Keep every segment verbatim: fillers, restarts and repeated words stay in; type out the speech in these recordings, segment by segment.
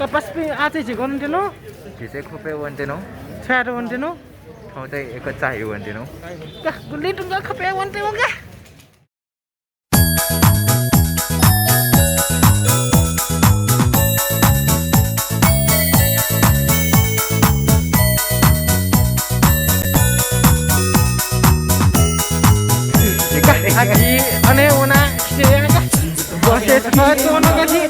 कपासपिं आः चाहिँ झी गन वनेत्यन? झी चाहिँ ख्वपय् वनेत्यन। छाय् वनेत्यन? थौं चाहिँ एक चाय् वनेत्यन। का, गुलि तुं का ख्वपय् वनेत्यन का। का, आः झी अन हे वनाः खिचय् याना का। बसय् छथाय् च्वं का झी।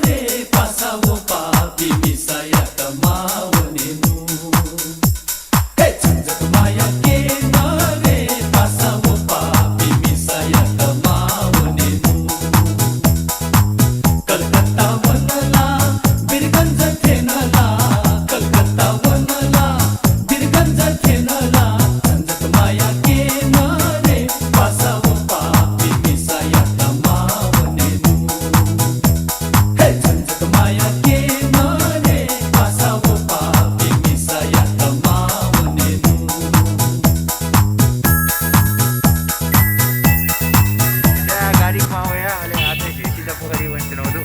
या, गाडी मावया, अले आते झी सिधा पोखरी वनेत्यन दु।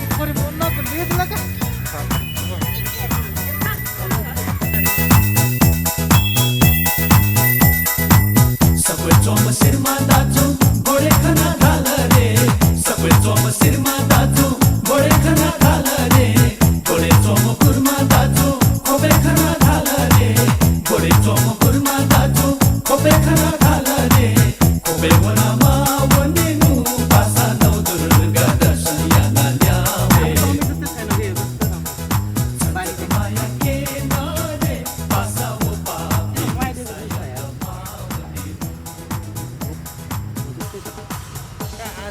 पोखरी वनेत्यन का। सब्वय् च्वंम्ह सिरमा दाजु, गोडे खना धाल रे। सब्वय् च्वंम्ह सिरमा दाजु, गोडे खना धाल रे। गोडे च्वंम्ह कुर्मा दाजु, ख्वपय् खना धाल रे। गोडे च्वंम्ह कुर्मा दाजु, ख्वपय् खना धाल रे। ख्वपय् वनाः माः वनेनु, पासा नवदुर्गा दर्शन याना ल्यावे।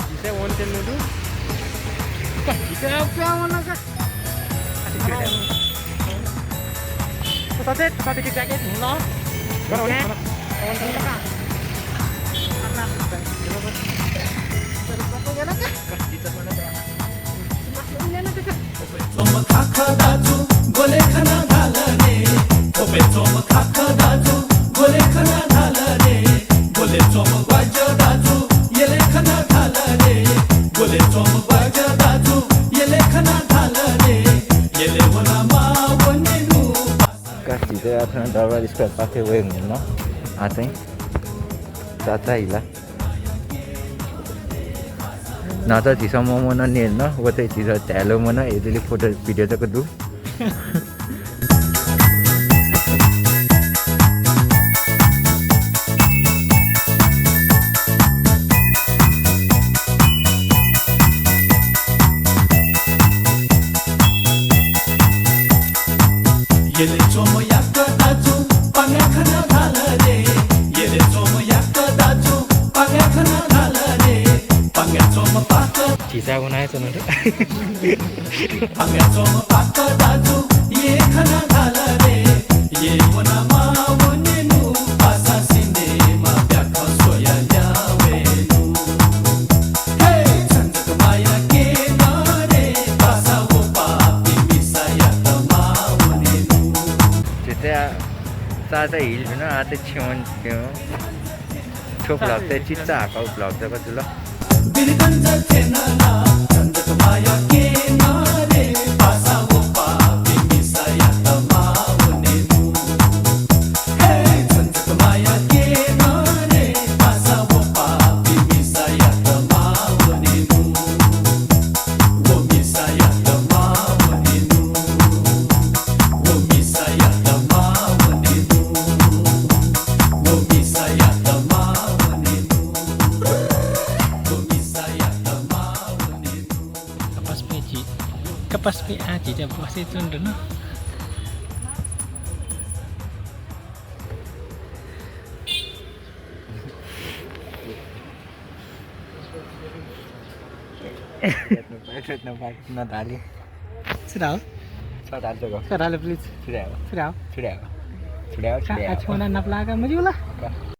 झीसं वनेत्यन दु। का, झीसं आः प्याः वन का। थथे, थथे कि jacket हुन। गन वने। च्वंम्ह खाखा दाजु, गोले खना धाल रे। ख्वपय् च्वंम्ह खाखा दाजु, गोले खना धाल रे। गोले च्वंम्ह ग्वाज्या दाजु, यले खना धाल रे। गोले च्वंम्ह ग्वाज्या दाजु, यले खना धाल रे। यले वनाः माः वनेनु। का, झीसं आः थन दरबार स्क्वायर पाखे वयेगु नं। आः चाहिँ चाचा हिला। न्हाचः झीसं मोमो नं न्यन, व चाहिँ झीसं झाय्‌ल मन, यदुलि photo video जक दु। यले च्वंम्ह याक्क दाजु, पांगाय् खना धाल रे। यले च्वंम्ह याक्क दाजु, पांगाय् खना धाल रे। पांगाय् च्वंम्ह पाक। झीसं वनाच्वन दु। पांगाय् च्वंम्ह पाक दाजु, ये खना धाल रे। ये वनाः माः वनेनु, पासा सिनेमा प्याखं स्वया ल्यावेनु। हे झन्झक माया केन रे, पासा व पापी मिसायात माः वनेनु। झीत आः चाचा हिल जुल, आः चाहिँ छेँ वनेत्यन। थ्व vlog चाहिँ चिच्चा हाकःगु vlog जक जुल। वीरगंज थ्यन ला, झन्झक माया केन रे, पासा व पापी मिसायात माः वनेनु। हे झन्झक माया केन रे, पासा व पापी मिसायात माः वनेनु। व मिसायात माः वनेनु। व मिसायात माः वनेनु। व मिसायात माः वनेनु। व मिसायात माः वनेनु। कपासपिं झी, कपासपिं आः झीत बसय् च्वने धुन। रत्न पार्क, रत्न पार्क, न धाली। छुडाओ। छ धाली जक। छ धाली, please। छुडाओ। छुडाओ। छुडाओ। छुडाओ, का, छुडाओ। आ, छोना नपलाका मजिउला। का।